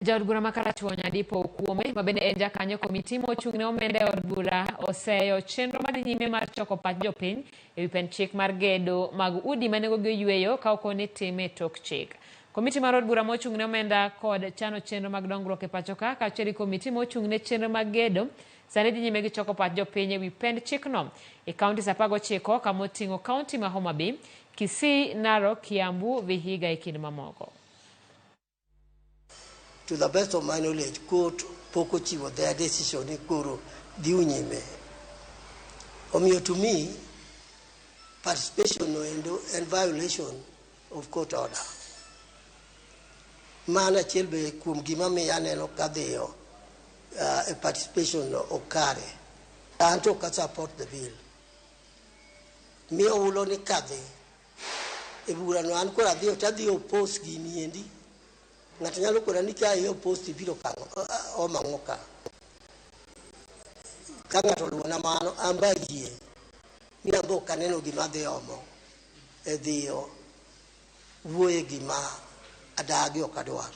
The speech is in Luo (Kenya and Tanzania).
Jaod bura ma Karachuonyo Adipo Okuome, ma bende en jakanyo komiti mochung' ne omenda e od bura, oseyo chenro madhi nyime mar choko pach jopiny e wi pend chik mar gedo mag udi ma nengogi oyweyo ka okoni time e tok chik. Komiti mar od bura mochung' ne omenda kod chano chenro mag dongruok e pacho ka, kaachiel gi komiti mochung' ne chenro mag gedo, sani dhi nyime gi choko pach jopiny e wi pend chikno e kauntis 19 kama oting'o kaunti ma Homa Bay, Kisii, Narok, Kiambu, Vihiga e kind mamoko. To the best of my knowledge, court pok ochiwo their decision ni koro dhiu nyime. Omiyo to me, participation no endo en violation of court order. Mano achiel be kuom gima miyo aneno ka dhiyo e participation no ok kare. An to ok a support the bill. Miyo ulo ni kadhi e burano an koro adhiyo to adhi oppose gini endi. Ng'ato nyalo kona ni ka i oppose to ibiro kang'o omo ang'o ka. Ka ng'ato oluwona mano, an be ayie ni an be ok aneno gima adhi omo e dhiyo wuoye gima adagi ok adwar.